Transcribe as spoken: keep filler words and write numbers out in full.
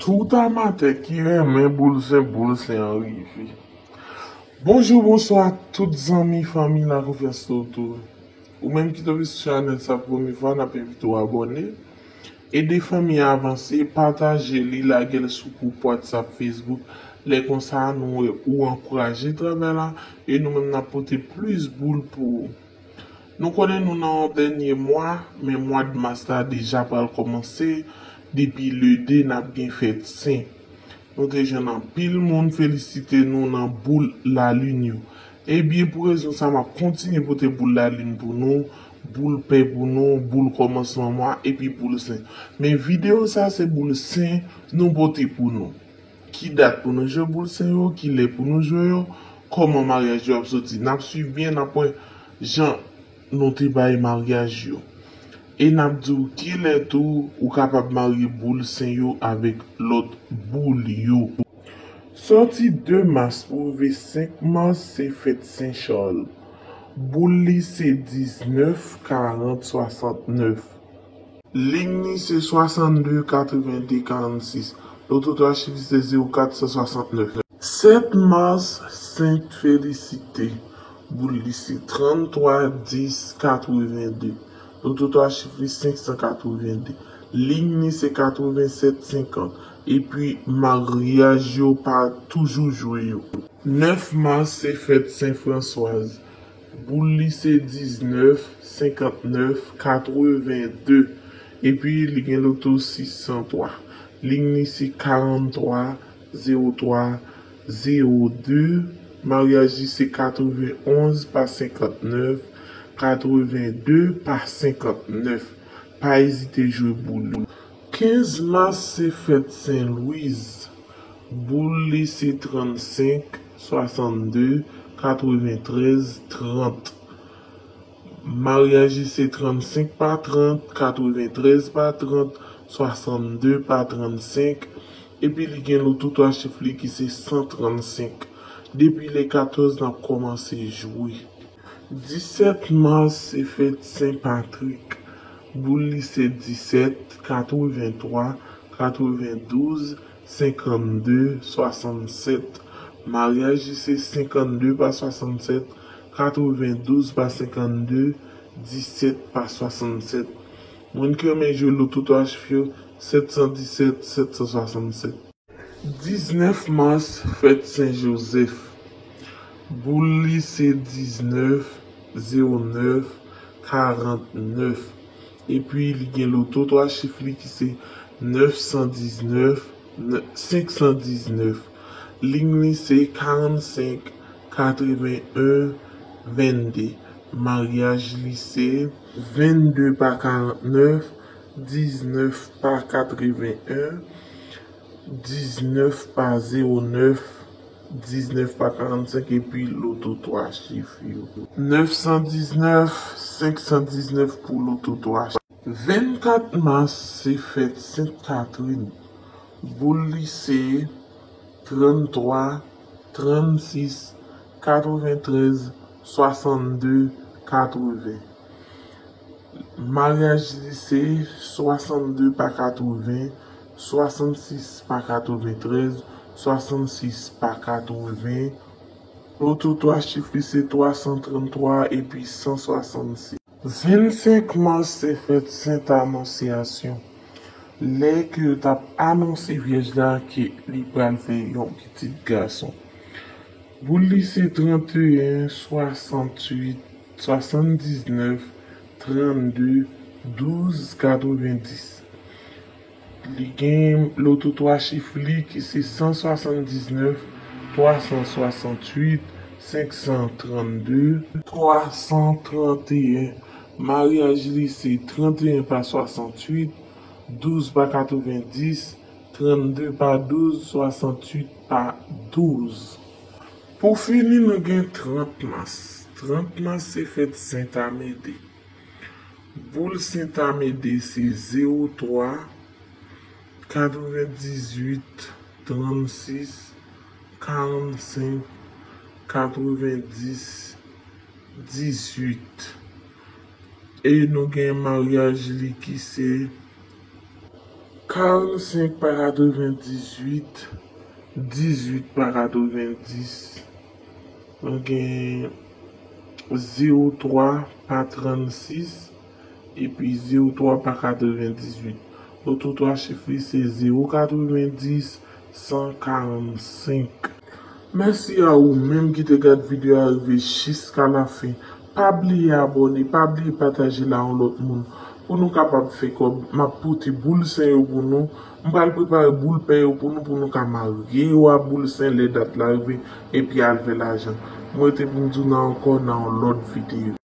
Tout amatè ki renmen boul sen, boul sen an rive. Bonjou, bonswa tout zanmi, fanmi, lakonfyans Toto. Ou menm ki tonbe sou chanèl sa premye fwa, n ap envite w abòne. Ede fanmi a avanse, pataje li, lage l sou gwoup WhatsApp, Facebook. Lè konsa, nou wè ou ankouraje travay la e nou menm n ap pote plis boul pou ou. Nou konnen nou nan yon dènye mwa, men mwa d mas la deja pral kòmanse. Depi le de, n ap gen fèt sen. Nou te jwenn anpil moun felisite nou nan boul lalin yo. Ebyen, pou rezon sa, m ap kontinye pote boul lalin pou nou, boul pè pou nou, boul kòmansman mwa, epi boul sen. Men videyo sa, se boul sen nou pote pou nou. Ki dat pou nou jwe boul sen yo, ki lè pou nou jwe yo, kòman maryaj yo ap soti. N ap swiv byen, n ap wè jan nou te bay maryaj yo. E n ap di w ki lè tou ou kapab marye boul sen yo avèk lòt boul yo. Sòti de mas pou rive senk mas, se fèt Sen Chal. Boul li se diznèf, karant, swasantnèf. Liy ni se swasannde, katrevenn de, karannsis. Loto twa chif li se zewo kat san swasantnèf. Sèt mas, Sent Felisite. Boul li se tranntwa, dis, katrevende. Loto twa chif li senk san katrevende. Liy ni se katrevensèt, senkant. Epi maryaj yo pa toujou jwe yo. Nèf mas se fèt Sen Franswaz. Boul li se diznèf, senkantnèf, katrevende. Epi li gen loto sis san twa. Liy ni se karanntwa, zewo twa, zewo de. Maryaj li se katrevenonz pa senkantnèf, katrevende pa senkantnèf. Pa ezite jwe boul. Kenz mas se fèt Sen Lwiz. Boul li se trannsenk, swasannde, katreventrèz, trant. Maryaj li se trannsenk pa trant, katreventrèz pa trant, swasannde pa trannsenk. Epi li gen loto twa chif li ki se san trannsenk. Depi le katòz, n ap kòmanse jwe. Disèt mas se fèt Sen Patrik. Boul li se disèt, katreventwa, katrevendouz, senkannde, swasannsèt. Maryaj li se senkannde pa swasannsèt, katrevendouz pa senkannde, disèt pa swasannsèt. Moun ki renmen jwe loto twa chif yo, sèt san disèt, sèt san swasannsèt. Diznèf mas, fèt Sen Jozèf. Boul li se diznèf, zewo nèf, karantnèf. Epi li gen loto twa chif li ki se nèf san diznèf, nè-, senk san diznèf. Liy li se karannsenk, katreven en, vennde. Maryaj li se vennde pa karantnèf, diznèf pa katreven en, diznèf pa zewo nèf, diznèf pa karannsenk epi loto twa chif yo. Nèf san diznèf, senk san diznèf pou loto twa chif. Vennkat mas se fèt Sent Katrin. Boul li se tranntwa, trannsis, katreventrèz, swasannde, katreven. Maryaj li se swasannde pa katreven, swasannsis pa katreventrèz, swasannsis pa katreven. Loto twa chif li se twa san tranntwa epi san swasannsis. Vennsenk mas se fèt Sent Anonsyasyon. Lè ke yo t ap anonse vyèj la ke li pral fè yon pitit gason. Boul li se tranteyen, swasanntuit, swasanndiznèf, trannde, douz, katrevendis. Li gen loto twa chif li ki se san swasanndiznèf, twa san swasanntuit, senk san trannde, twa san tranteyen. Maryaj li se tranteyen pa swasanntuit, douz pa katrevendis, trannde pa douz, swasanntuit pa douz. Pou fini, nou gen trant mas. Trant mas se fèt Sent Amede. Boul Sent Amede se zewo twa, katrevendizuit, trannsis, karannsenk, katrevendis, dizuit. E nou gen maryaj li ki se Karannsenk pa katrevendizuit, dizuit pa katrevendis. Nou gen zewo twa pa trannsis, epi zewo twa pa katrevendizuit. Lòt twa chif li se zewo katrevendis, san karannsenk. Mèsi a ou menm ki te gad videyo a rive jiska lafen. Pa bliye abòne, pa bliye pataje l a yon lòt moun. Pou nou kapab fè kòb, m ap pote boul sen yo pou nou. M pral prepare boul pè yo pou nou, pou nou ka marye yo a boul sen lè dat la rive, epi al fè lajan. M rete pou m di w nan ankò nan yon lòt videyo.